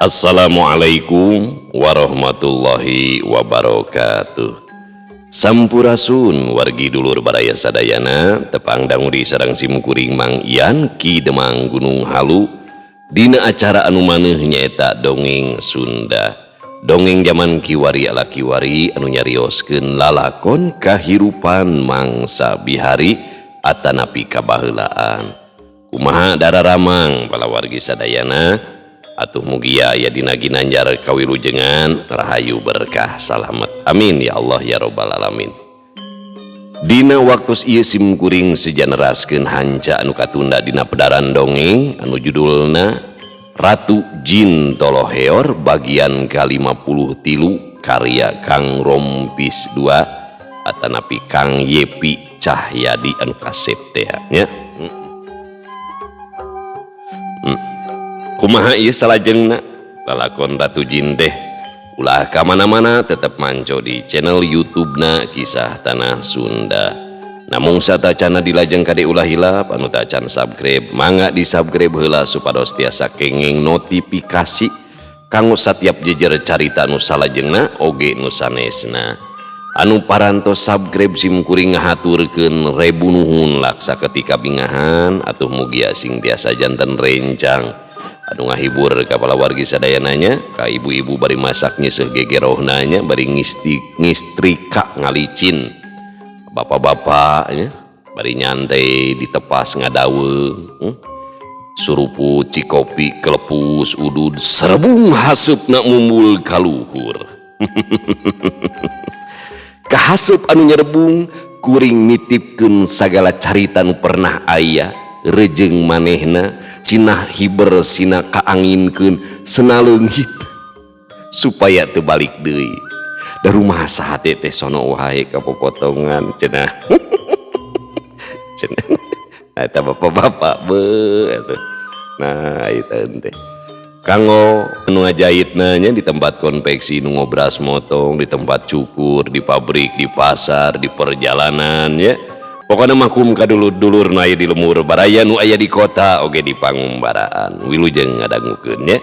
Assalamualaikum warahmatullahi wabarakatuh. Sampurasun wargi dulur baraya sadayana, tepang dangu di sareng simkuring Mang Ian Ki Demang Gunung Halu dina acara anu maneuh nyaeta Dongeng Sunda. Dongeng zaman kiwari ala kiwari anu nyarioskeun lalakon kahirupan mangsa bihari atanapi kabaheulaan. Kumaha dararamang palawargi sadayana? Atuh mugia aya dina ginanjar kawilujengan rahayu berkah salamet. Amin ya Allah ya robbal alamin. Dina waktos ieu simkuring sejaneraskeun hanca anu katunda dina pedaran dongeng anu judulna Ratu Jin Toloheor bagian ka-53 karya Kang Rompis 2 atanapi Kang Yepi Cahyadi anu kasep teh nya. Kumaha ieu salajengna lalakon Ratu Jin teh ulah ka mana-mana tetep manco di channel YouTube-na Kisah Tanah Sunda. Namung satacana dilajeng kade ulah hilap anu tacan subscribe mangga di subscribe heula supados tiasa kenging notifikasi kanggo satiap jejer carita nu salajengna oge nu sanesna. Anu parantos subscribe simkuring ngahaturkeun rebu nuhun laksa ketika bingahan atuh mugia sing tiasa janten rencang anu ngahibur ka palawargi sadayananya, ka ibu-ibu bari masak nyeuseul gegerohna nya, bari ngistrika ngalicin, bapak-bapak nya bari nyantai ditepas ngadaweung, suruput cikopi kelepus udud serebung haseupna mumbul kaluhur. Kahaseup anu nyerebung kuring nitipkeun sagala carita nu pernah aya rejeng manehna sinah hiber sina kaanginkeun sena leunghit supaya teu balik deui. Da rumah sahate teh sono wae kapopotongan cenah. Cenah. Eta bapak-bapak beuh atuh. Nah eta teh. Kanggo nu ngajahitna nya di tempat konveksi, nu ngobras motong, di tempat cukur, di pabrik, di pasar, di perjalanan ya. Pokokna mah kum ka dulur-dulur nu aya di lemur baraya nu aya di kota oge di pangumbaraan. Wilujeng ngadangukeun nya.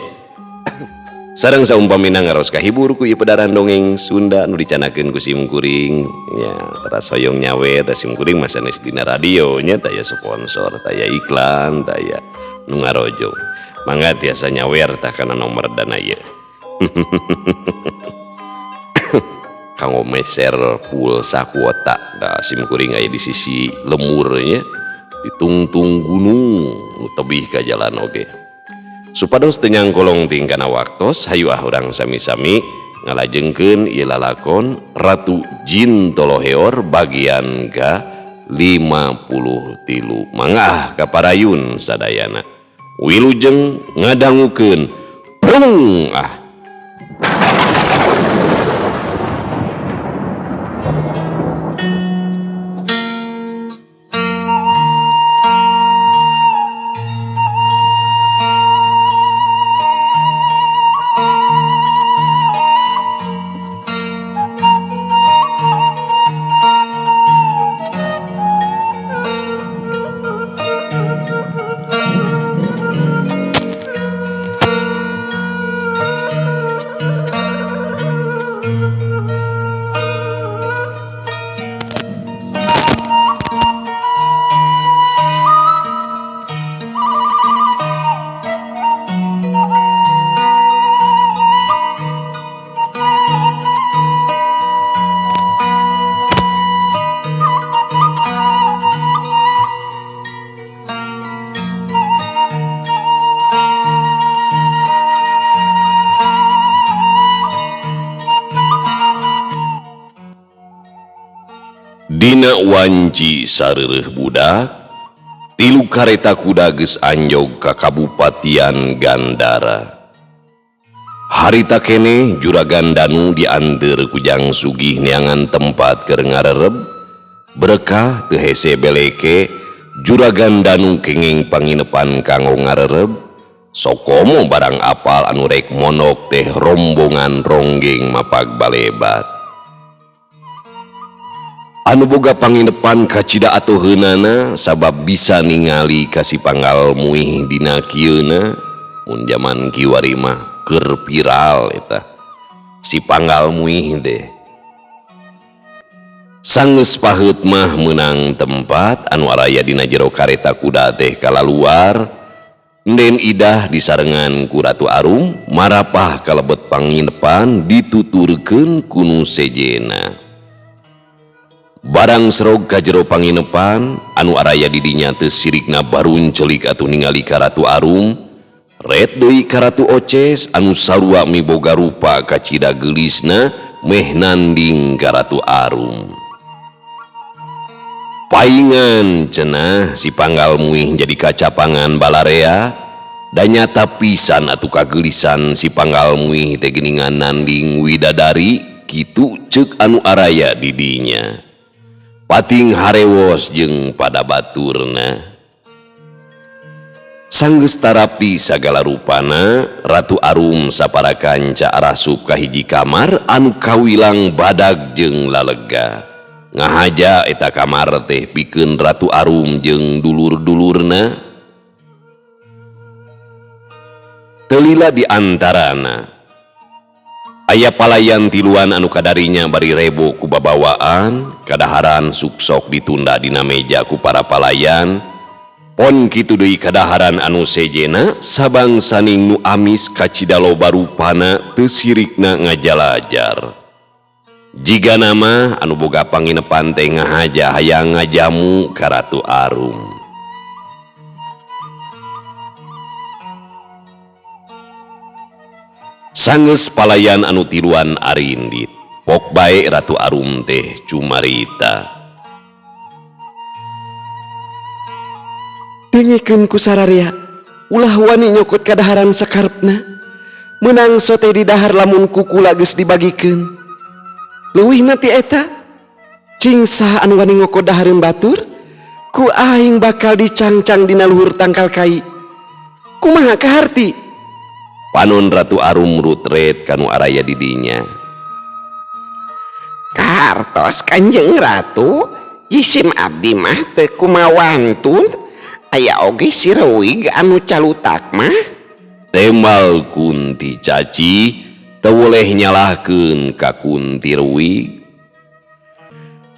Sareng saumpamina ngaros kahibur ku ieu pedaran dongeng Sunda nu dicanakeun ku simkuring nya, teras hoyong nyawer da simkuring mah sanes dina radio nya, taya sponsor, taya iklan, taya nu ngarojong. Mangga tiasa nyawer tah kana nomor dana ieu. Kanggo meser pulsa kuota da simkuring aya di sisi lemurnya ditungtung gunung nu tebih ka jalan oge. Supados teu nyangkolong ting kana waktos, hayu ah urang sami-sami ngalajengkeun ieu lalakon Ratu Jin Toloheor bagian ka-53. Mangga ka parayun sadayana. Wilujeng ngadangukeun prung ah. Dina wanci sareureuh budak, tilu kareta kuda geus anjog ka Kabupatian Gandara. Harita keneh Juragan Danu dianteur ku Jang Sugih neangan tempat keur ngarereb, berkah teu hese beleke Juragan Danu kenging panginepan kanggo ngarereb, sokomo barang apal anu rek monok teh rombongan ronggeng mapag balebat. Anu boga panginepan kacida atuheunana sabab bisa ningali ka si panggal muih dina kieuna mun jaman kiwari mah Keur viral eta si Panggal Muih teh. Sanggeus paheut mah meunang tempat anu araya dina jero kareta kuda teh kalaluar. Nden Idah disarengan ku Ratu Arum marapah kalebet panginepan dituturkeun ku nu sejena. Barang serog ka jero panginepan anu araya di dinya teu sirikna baruncelik atuh ningali ka Ratu Arum. Ret deui ka Ratu Oces anu sarua miboga rupa kacida geulisna meh nanding ka Ratu Arum. Paingan cenah si Panggal Muih jadi kacapangan balarea dan nyata pisan atuh kageulisan si Panggal Muih teh geuningan nanding widadari kitu ceuk anu araya di dinya. Pating harewos jeung pada baturna. Sanggeus tarapti sagala rupana Ratu Arum sapara kanca arasup ka hiji kamar anu kawilang badag jeung lalega. Ngahaja eta kamar teh pikeun Ratu Arum jeung dulur-dulurna. Teu lila di antarana aya palayan tiluan anu kadarinya bari rebo ku babawaan, kadaharan suksok ditunda dina meja ku para palayan. Pon kitu deui kadaharan anu sejena sabangsaning nu amis kacida loba rupana teu sirikna ngajalajar. Jiga nama anu boga panginepan teh ngahaja hayang ngajamu ka Ratu Arum. Sanggeus palayan anu tiluan arindit, pok bae Ratu Arum teh cumarita. Dengekeun ku sararea, ulah wani nyokot kadaharan sakarepna. Meunang sote di dahar lamun kukula geus dibagikeun. Leuwihna ti eta, cing saha anu wani ngokot dahareun batur, ku aing bakal dicangcang dina luhur tangkal kai. Kumaha kaharti? Panon Ratu Arum rutret kanu araya di dinya. Kahartos Kanjeng Ratu, jisim abdi mah teu kumawantun, aya oge si Rewig anu calutak mah. Tembal Kunti Caci teu boleh nyalahkeun ka Kunti Rewig.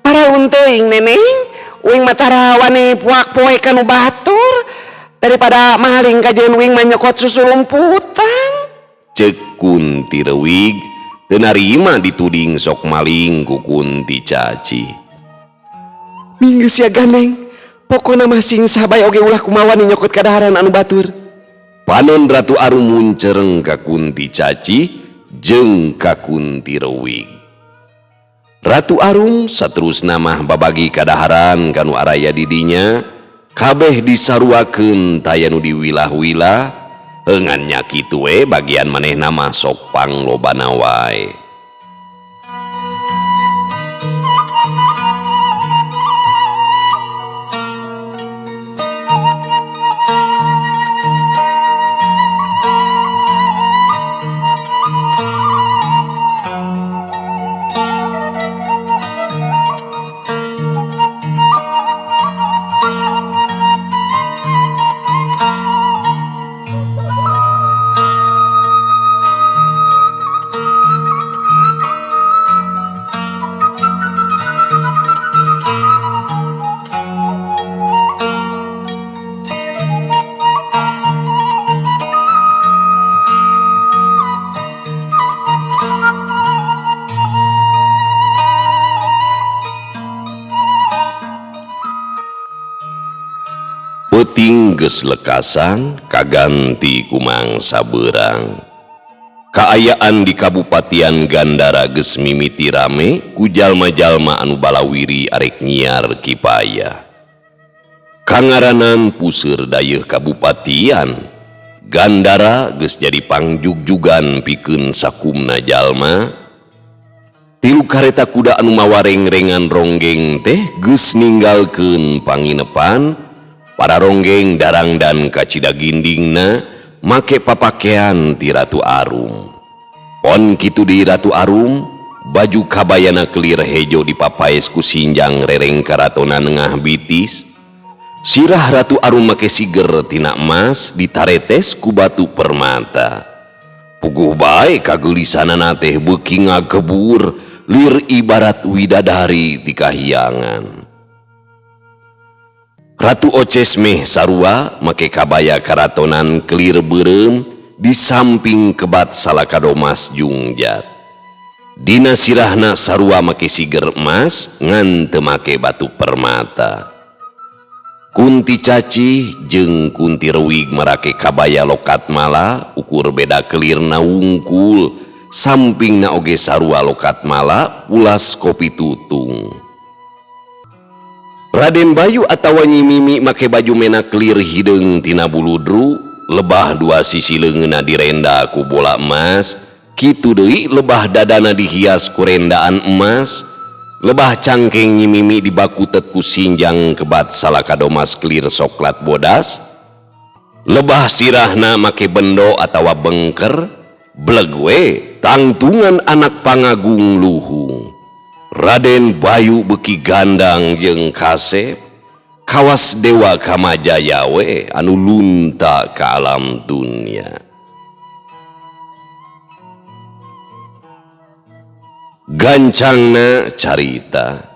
Paraun teuing neneng, uing mah tara wani puak poe kanu batur daripada maling kajeun uing mah nyokot susu lumputan. Ceuk Kunti Rewig teu narima dituding sok maling ku Kunti Caci. Minggeus sia gandeng, pokona mah sing sabae oge ulah kumawani nyokot kadaharan anu batur. Panon Ratu Arum muncereng ka Kunti Caci jeung ka Kunti Rewig. Ratu Arum saterusna mah babagi kadaharan kanu araya di dinya, kabeh disaruakeun taya nu diwilah-wilah. Heungan nya kitu we bagian manehna mah sok panglobana wae. Peuting geus lekasan kaganti ku mangsa beurang. Kaayaan di Kabupatian Gandara geus mimiti rame ku jalma-jalma anu balawiri arek nyiar kipayah. Kangaranan puseur dayeuh Kabupatian Gandara geus jadi pangjugjugan pikeun sakumna jalma. Tilu kareta kuda anu mawa rengrengan ronggeng teh geus ninggalkeun panginepan. Para ronggeng darangdan kacida gindingna make papakean ti Ratu Arum. Pon kitu di Ratu Arum, baju kabayana kelir hejo dipapaes ku sinjang rereng karatona nengah bitis. Sirah Ratu Arum make siger tina emas ditaretes ku batu permata. Puguh bae kageulisanana teh beuki ngagebur lir ibarat widadari ti kahiyangan. Ratu Oces meh sarua make kabaya karatonan kelir beureum di samping kebat salakadomas jungjat. Dina sirahna sarua make siger emas ngan teu make batu permata. Kunti Cacih jeung Kunti Rewig marake kabaya lokat mala ukur beda kelirna wungkul sampingna oge sarua lokat mala pulas kopi tutung. Raden Bayu atawa Nyi Mimi make baju menak kelir hideung tina buludru, lebah dua sisi leungeunna direnda ku bola emas, kitu deui lebah dadana dihias ku rendaan emas, lebah cangkeng Nyi Mimi dibakutet ku sinjang kebat salakadomas kelir soklat bodas, lebah sirahna make bendo atawa bengker, bleg we tangtungan anak pangagung luhung. Raden Bayu beuki gandang jeung kasep, kawas dewa kamajaya we anu lunta ka alam dunya. Gancangna carita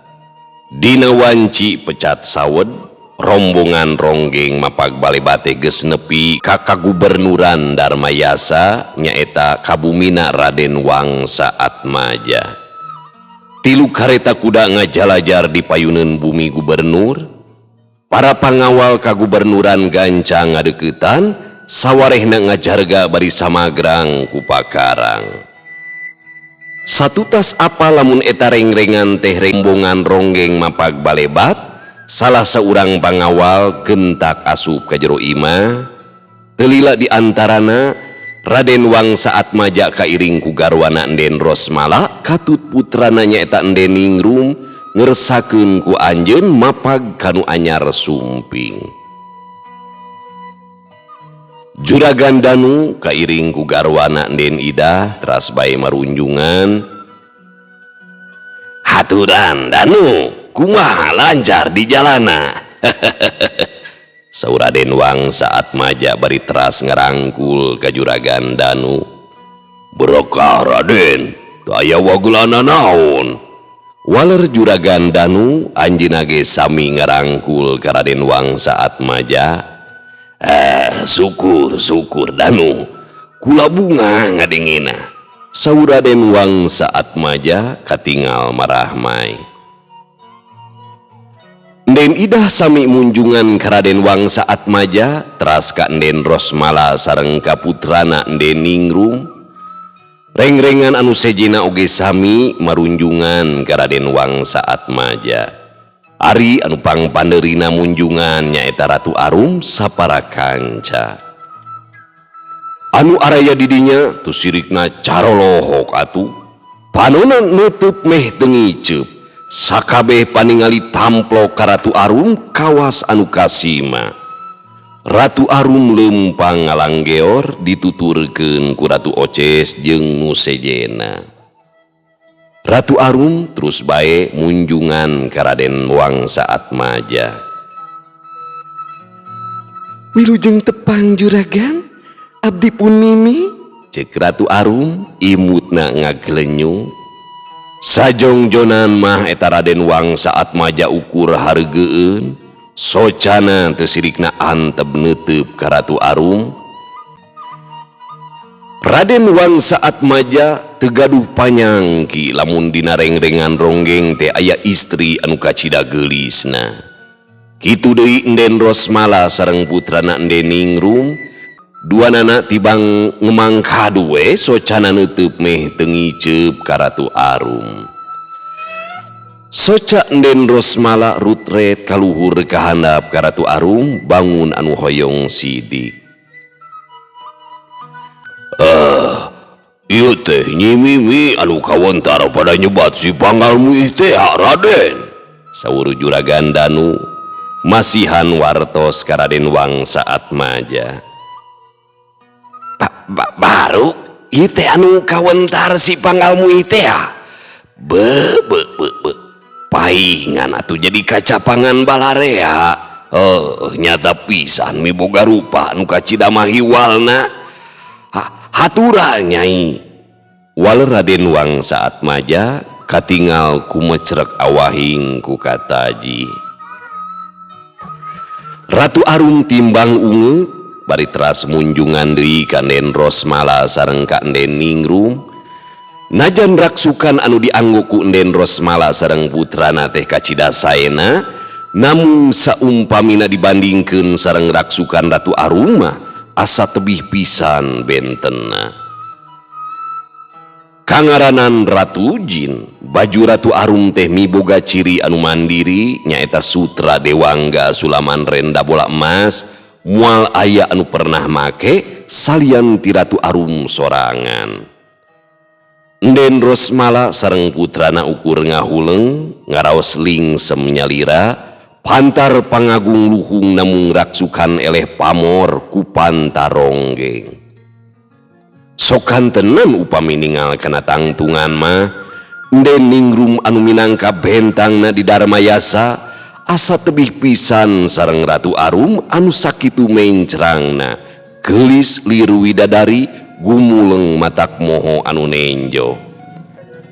dina wanci pecat sawed rombongan ronggeng mapag balebate geus nepi ka kagubernuran Darmayasa nyaeta kabumina Raden Wangsa Atmaja. Tilu kareta kuda ngajalajar di payuneun bumi gubernur. Para pangawal kagubernuran gancang ngadeuketan sawarehna ngajarga bari samagrang ku pakarang. Satutas apa lamun eta rengrengan teh rombongan ronggeng mapag balebat, salah seorang pangawal gentak asup ka jero imah. Telila di antarana Raden Wangsa Atmaja kairing ku garwana Enden Rosmala katut putrana nyaeta Enden Ningrum ngersakeun ku anjeun mapag kanu anyar sumping. Juragan Danu kairing ku garwana Enden Idah teras bae marunjungan. Haturan Danu, kumaha lancar di jalana? Saur Raden Wangsa Atmaja bari teras ngarangkul ka Juragan Danu. Berkah Raden, teu aya wagelana naon? Waler Juragan Danu anjeunna ge sami ngarangkul ka Raden Wangsa Atmaja. Syukur syukur Danu, kula bunga ngadengena. Saur Raden Wangsa Atmaja katingal marahmai. Enden Idah sami munjungan ka Raden Wangsa Atmaja teras ka Enden Rosmala sareng ka putrana Enden Ningrum. Rengrengan anu sejena oge sami marunjungan ka Raden Wangsa Atmaja. Ari anu pangpandeurina munjungan nyaeta Ratu Arum sapara kanca. Anu araya didinya tu sirikna carolohok atuh. Panona nutup meh teu ngiceup. Sakabeh paningali tamplok ka Ratu Arum kawas anu kasima. Ratu Arum leumpang ngalanggeor dituturkeun ku Ratu Oces jeung nu sejena. Ratu Arum terus bae munjungan ka Raden Wangsa Atmaja. Wilujeng tepang juragan, abdi pun Mimi, cek Ratu Arum imutna ngagelenyung. Sajongjonan mah eta Raden Wangsa Atmaja ukur hareugeun, socana teu sirikna antep neuteup ka Ratu Arum. Raden Wangsa Atmaja teu gaduh panyangki lamun dina rengrengan ronggeng teh aya istri anu kacida geulisna. Kitu deui Enden Rosmala sareng putrana Enden Ningrum, duanana tibang ngemang kadu we socana neuteub meh teu ngiceup ka Ratu Arum. Soca Enden Rosmala rutret kaluhur kahandap ka Ratu Arum bangun anu hoyong sidik. Ieu teh Nyi Mimi anu kawentar pada nyebat si panggalmuih teh Raden. Saur Juragan Danu masihan wartos ka Raden Wangsa Atmaja. Baru ieu teh anu kawentar si panggalmuih teh. Be be be be. Paingan atuh jadi kacapangan balarea. Nyata pisan miboga rupa anu kacida mahiwalna. Hatura Nyai. Waler Raden Wangsaatmaja katingal kumecrek awahing ku kataji. Ratu Arum timbang ungeuk bari teras munjungan deui ka Nden Rosmala sareng ka Nden Ningrum. Najan raksukan anu dianggo ku Nden Rosmala sareng putrana teh kacida saena, namung saumpamina dibandingkeun sareng raksukan Ratu Arum mah asa tebih pisan bentenna. Kangaranan Ratu Jin, baju Ratu Arum teh miboga ciri anu mandiri nyaeta sutra dewangga sulaman renda bola emas, moal aya anu pernah make salian ti Ratu Arum sorangan. Nden Rosmala sareng putrana ukur ngahuleng ngaraos lingsem nyalira, pantar pangagung luhung namung raksukan eleh pamor ku pantaronggeng. Sokan tenan upami ningal kana tangtungan mah Nden Ningrum anu minangka bentangna di Darmayasa asa tebih pisan sareng Ratu Arum anu sakitu mencrangna, geulis liru widadari gumuleng matak moho anu nenjo.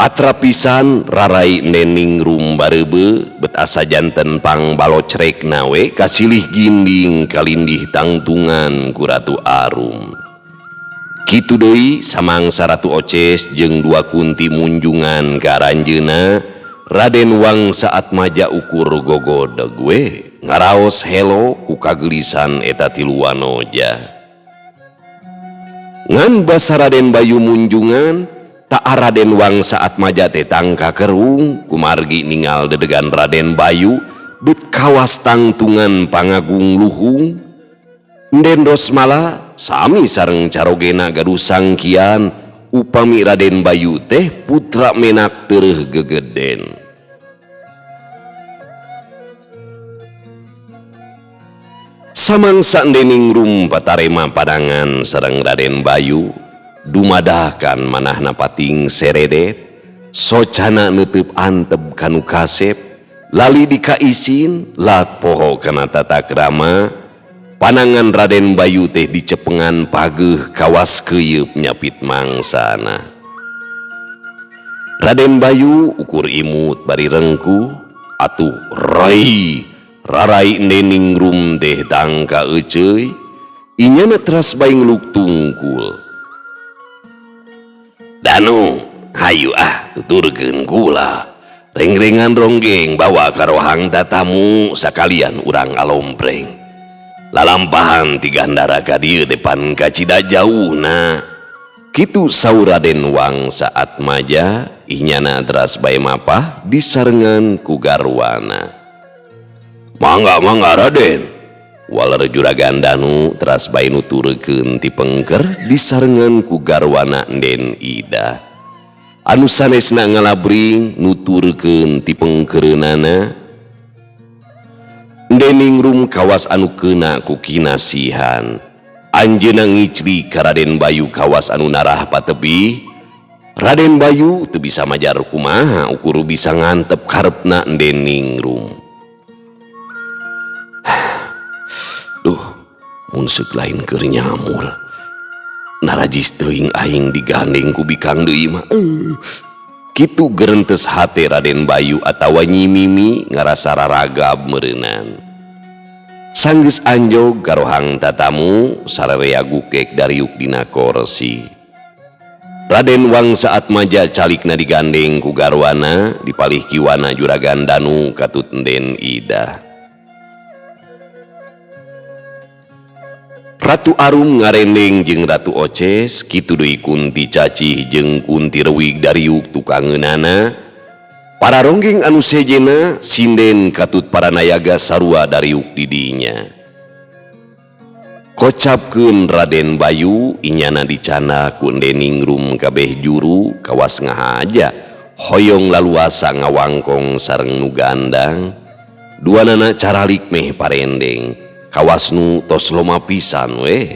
Atra pisan rarai Nden Ningrum bareube bet asa janten pangbalocrekna we kasilih ginding kalindih tangtungan ku Ratu Arum. Kitu deui samangsa Ratu Oces jeung dua kunti munjungan ka aranjeuna, Raden Wangsaatmaja ukur gogodeg we ngaraos helo ku kageulisan eta tilu wanoja. Ngan basa Raden Bayu munjungan, tak Raden Wangsaatmaja teh tangka kerung kumargi ningal dedegan Raden Bayu bet kawas tangtungan pangagung luhung. Nden Rosmala sami sareng carogena gaduh sangkian upami Raden Bayu teh putra menak tereuh gegeden. Samangsa Nden Ningrum patarema padangan sareng Raden Bayu dumadakan manahna pating seredet, socana neuteub antep kanu kasep, lali dikaisin lat poho kana tata krama. Panangan Raden Bayu teh dicepengan pageuh kawas keuyeup nyapit mangsana. Raden Bayu ukur imut bari rengkuh, atuh rai rarai Nden Ningrum teh tangka euceuy, inyana teras bae ngeluk tungkul. Danu, hayu ah tuturkeun kula. Rengrengan ronggeng bawa ka rohang tatamu sakalian urang alompreng. Lalampahan ti gandara ka dieu depan kacida jauhna. Kitu saur Raden Wangsaatmaja inyana teras bae mapah disarengan ku garwana. Mangga mangga Raden. Waler Juragan Danu teras bae nuturkeun ti pengker disarengan ku garwana Nden Ida. Anu sanesna ngalabring nuturkeun ti pengkeureunana. Nden Ningrum kawas anu keuna ku kinasihan. Anjeunna ngicli ka Raden Bayu kawas anu narah patebih. Raden Bayu teu bisa majar kumaha ukur bisa ngantep karepna Nden Ningrum. Duh, mun seuk lain keur nyamur. Narajis teuing aing digandeng ku bikang deui mah. Kitu gerentes hate Raden Bayu atawa Nyi Mimi ngarasa raragab meureunan. Sanggeus anjog karohang tatamu sararea gukek dariuk dina korsi. Raden Wangsaatmaja calikna digandeng ku garwana dipalih kiwana Juragan Danu katut Nden Ida. Ratu Arum ngarendeng jeung Ratu Oces kitu deui Kunti Cacih jeung Kunti Rewig dariuk tukangeunana. Para ronggeng anu sejena sinden katut para nayaga sarua dariuk di dinya. Kocapkeun Raden Bayu inyana dicana ku Nden Ningrum kabeh juru kawas ngahaja hoyong laluasa ngawangkong sareng nu gandang. Duanana caralik meh parendeng kawas nu tos loma pisan weh.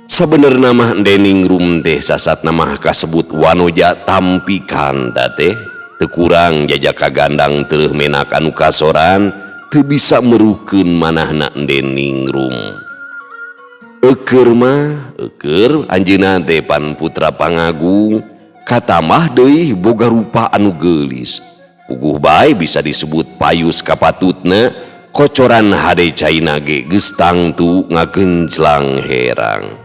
Sabenerna mah Nden Ningrum teh sasatna mah kasebut wanoja tampikan teh teu kurang jajak kagandang tereuh menak anu kasoran teu bisa meruhkeun manahna Nden Ningrum. Eukeur mah eukeur anjeunna teh pan putra pangagung katamah deui boga rupa anu geulis. Puguh bae bisa disebut payus kapatutna kocoran hade caina ge geus tangtu ngagenclang herang.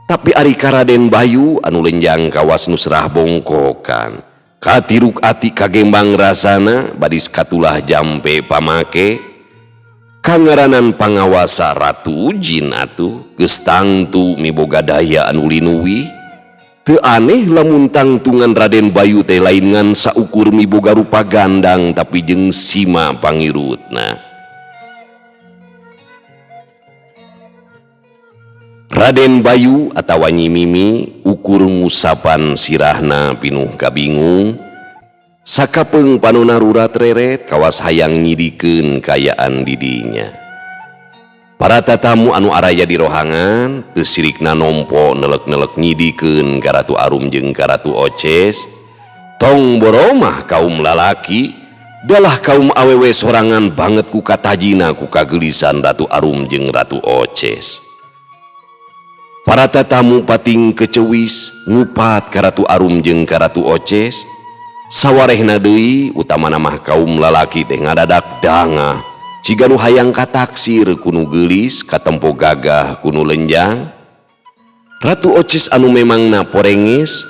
Tapi ari ka Raden Bayu anu lenjang kawas nusrah bongkokan. Katiruk ati kagembang rasana badis katulah jampe pamake. Kangaranan pangawasa Ratu Jin atuh geus tangtu miboga daya anu linuwih. Teu aneh lamun tangtungan Raden Bayu teh lain ngan saukur miboga rupa gandang tapi jeung sima pangirutna. Raden Bayu atawa Nyi Mimi ukur ngusapan sirahna pinuh kabingung. Sakapeung panona rurat reret kawas hayang nyidikeun kayaan didinya. Para tatamu anu araya di rohangan teu sirikna nompo nelek-nelek nyidikeun ka Ratu Arum jeung ka Ratu Oces. Tong boromah kaum lalaki dalah kaum awewe sorangan banget ku katajina ku kageulisan Ratu Arum jeung Ratu Oces. Para tatamu pating kecewis ngupat ka Ratu Arum jeung ka Ratu Oces. Sawarehna deui utamana mah kaum lalaki teh ngadadak dangah ciga nu hayang kataksir kunu geulis katempo gagah kunu lenjang. Ratu Oces anu memangna porenges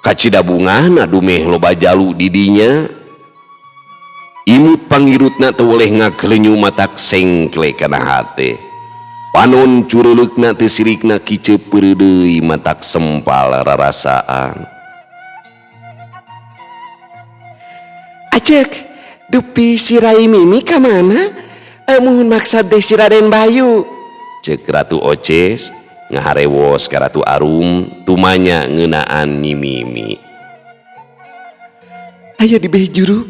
kacida bungahna dumeh loba jalu di dinya. Imut pangirutna teu weleh ngagelenyu matak sengkle kana hate. Panon cureuleukna teu sirikna kiceup peureudeuy matak sempal rarasaan. Acek, dupi si Rai Mimi ka mana? Muhun maksad deh si Raden Bayu. Cek Ratu Oces ngaharewos ka Ratu Arum tumanya ngeunaan Nyi Mimi. Aya di beh juru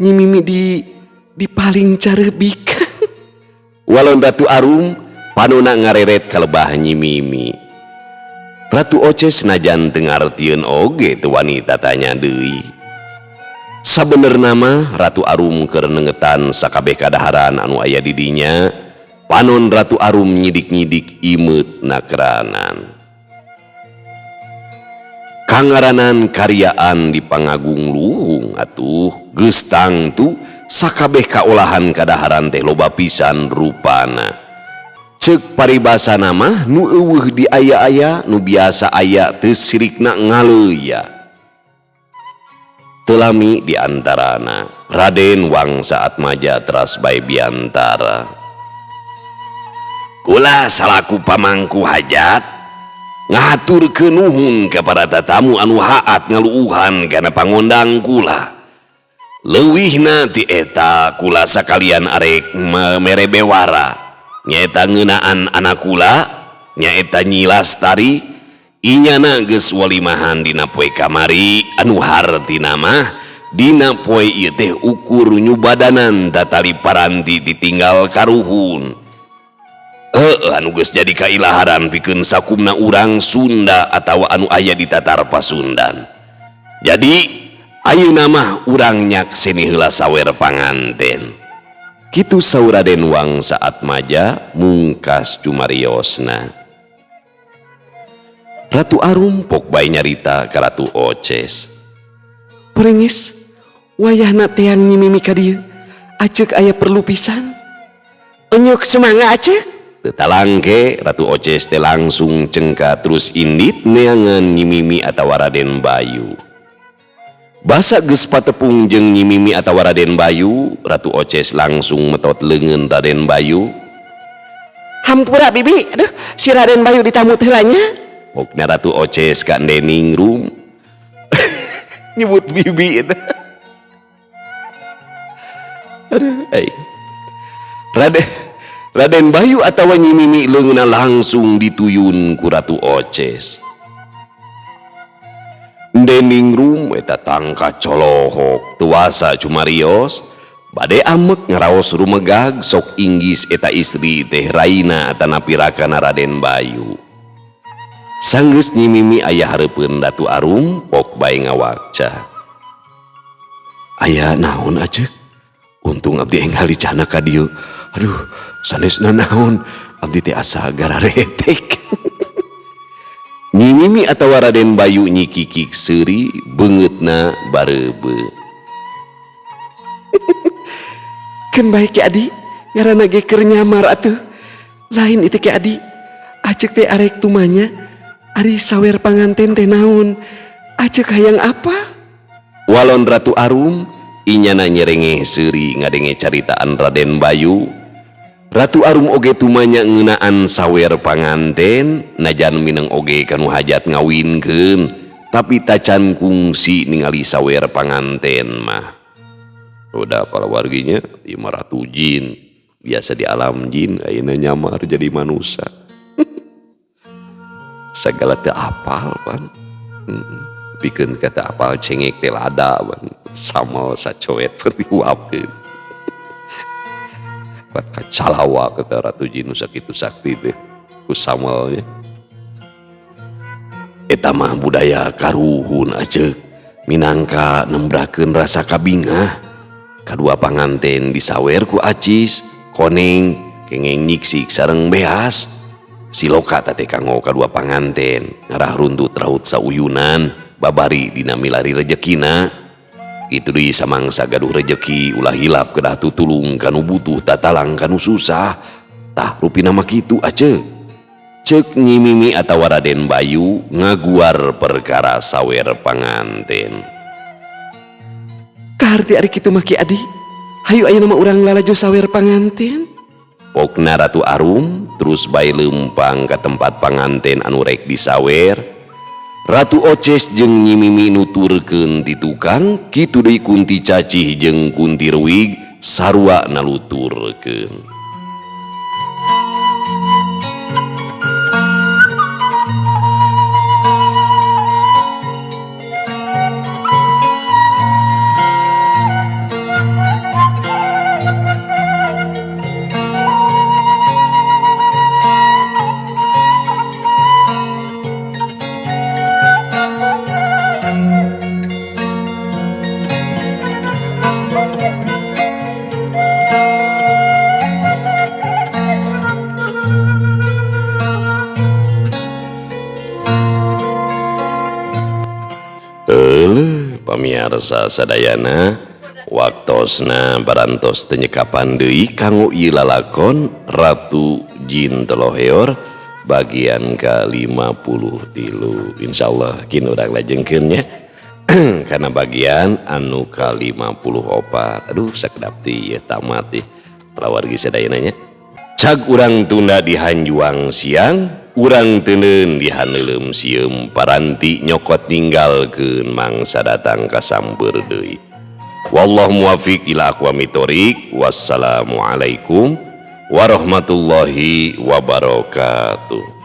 Nyi Mimi di paling carebikan. Walon Ratu Arum panona ngareret kalebah Nyi Mimi. Ratu Oces najan teu ngartieun oge teu wani tatanya deui. Sabenerna mah Ratu Arum keur nengetan sakabeh kadaharan anu aya di dinya, panon Ratu Arum nyidik-nyidik imeut nakranan. Kangaranan karyaan di pangagung luhung atuh geus tangtu sakabeh kaolahan kadaharan teh loba pisan rupana. Ceuk paribasana mah nu eueuh di aya-aya nu biasa aya teu sirikna ngaleuya. Telami di antarana Raden Wangsa Atmaja teras bae biantara. Kula salaku pamangku hajat ngahaturkeun nuhun ka para tatamu anu haat ngaluuhan kana pangondang kula. Leuwihna ti eta kula sakalian arek mere bewara nyaeta ngeunaan anak kula nyaeta Nyi Lastari. Inyana geus walimahan dina poe kamari anu hartina mah dina poe ieu teh ukur nyubadanan tatali paranti ditinggal karuhun. Heueuh anu geus jadi kailaharan pikeun sakumna urang Sunda atawa anu aya di Tatar Pasundan. Jadi ayeuna mah urang nyakseni heula sawer panganten. Kitu saur Raden Wangsa Atmaja mungkas cumariosna. Ratu Arum pok bae nyarita ka Ratu Oces. Porenges, wayahna teang Nyi Mimi ka dieu. Acek aya perlu pisan. Enyuk semanga acek. Teu talangke Ratu Oces teh langsung cengka terus indit neangan Nyi Mimi atawa Raden Bayu. Basa geus patepung jeung Nyi Mimi atawa Raden Bayu, Ratu Oces langsung metot leungeun Raden Bayu. Hampura bibi, aduh si Raden Bayu ditamu teh lah nya. Pokna Ratu Oces ka Dening Room. Nyebut bibi eta. Aduh, ai. Raden Bayu atawa Nyi Mimi leungeunna langsung dituyun ku Ratu Oces. Dening Room eta tangka colohok tuasa cumarios bade amek ngaraos rumegag sok inggis eta istri teh Raina atanapi rakana Raden Bayu. Sanggeus Nyi Mimi aya hareupeun Ratu Arum pok bae ngawakca. Aya naon acek? Untung abdi enggal dicana ka dieu. Aduh, sanesna naon? Abdi teh asa gararetek. Nyi Mimi atawa Raden Bayu Nyi Kikik seuri beungeutna bareubeuh. Keun bae Ki Adi, ngaranna ge keur nyamar atuh. Lain itu Ki Adi, Acek teh arek tumanya, ari sawer panganten teh naon? Acek hayang apa? Walon Ratu Arum inyana nyerengeh seuri ngadenge caritaan Raden Bayu. Ratu Arum oge tumanya ngeunaan sawer panganten, najan mineng oge kanu hajat ngawinkeun, tapi tacan kungsi ningali sawer panganten mah. Udah para warginya, ieu mah ratu jin, biasa di alam jin, ayeuna nyamar jadi manusia. Segala teu apal pan. Pikeun kata apal cengek teh lada pan. Samal sacoet pun diuapkeun. Kuat kacalawa kata ratu jin nu sakitu sakti teh ku samalnya. Eta mah budaya karuhun aceuk minangka nembrakeun rasa kabingah. Kadua panganten disawer ku acis, koneng, kengeng nyiksik sareng beas. Siloka tate kanggo kadua panganten ngarah runtut raut sauyunan babari dina milari rejekina. Kitu deui samangsa gaduh rejeki ulah hilap kedah tutulung kanu butuh tatalang kanu susah. Tah rupina mah kitu aceuk. Ceuk Nyi Mimi atawa Raden Bayu ngaguar perkara sawer panganten. Kaharti ari kitu mah Ki Adi, hayu ayeuna mah urang lalajo sawer panganten. Pokna Ratu Arum terus bae leumpang ka tempat panganten anu rek disawer. Ratu Oces jeung Nyi Mimi nuturkeun ti tukang, kitu deui Kunti Cacih jeung Kunti Ruwig sarua naluturkeun. Pamiarsa sadayana, waktosna barantos teu nyekapan deui kanggo ieu lalakon Ratu Jin Toloheor bagian ka-53. Insyaallah kin urang lajengkeun nya kana bagian anu ka-54. Aduh sakedap teh ieu tamat teh palawargi sadayana nya. Cag urang tunda di hanjuang siang, urang teuneun di haneuleum sieum paranti nyokot ninggalkeun mangsa datang ka samper deui. Wallahu muwafiq ila aqwamit thoriq. Wassalamualaikum warahmatullahi wabarakatuh.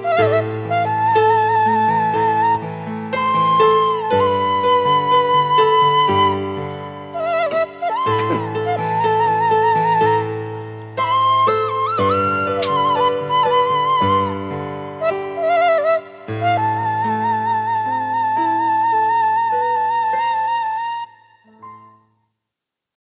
Thank you.